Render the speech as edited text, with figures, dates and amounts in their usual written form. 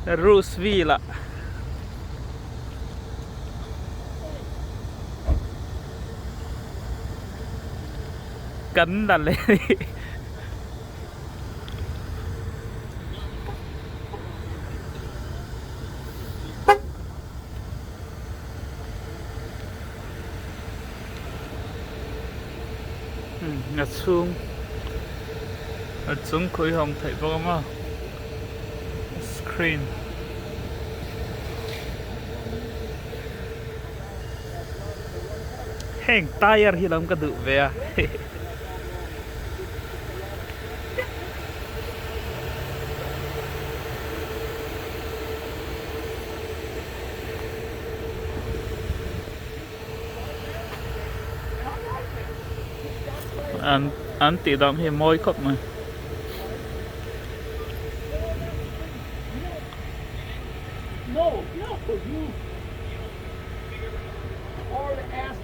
Rooseville ah. Kan la leh A chhung a chung khawi hawng theih bawk a maw screen. Heng tyre hi lam ka duh ve a An an tih dam hi a mawi khawp mai.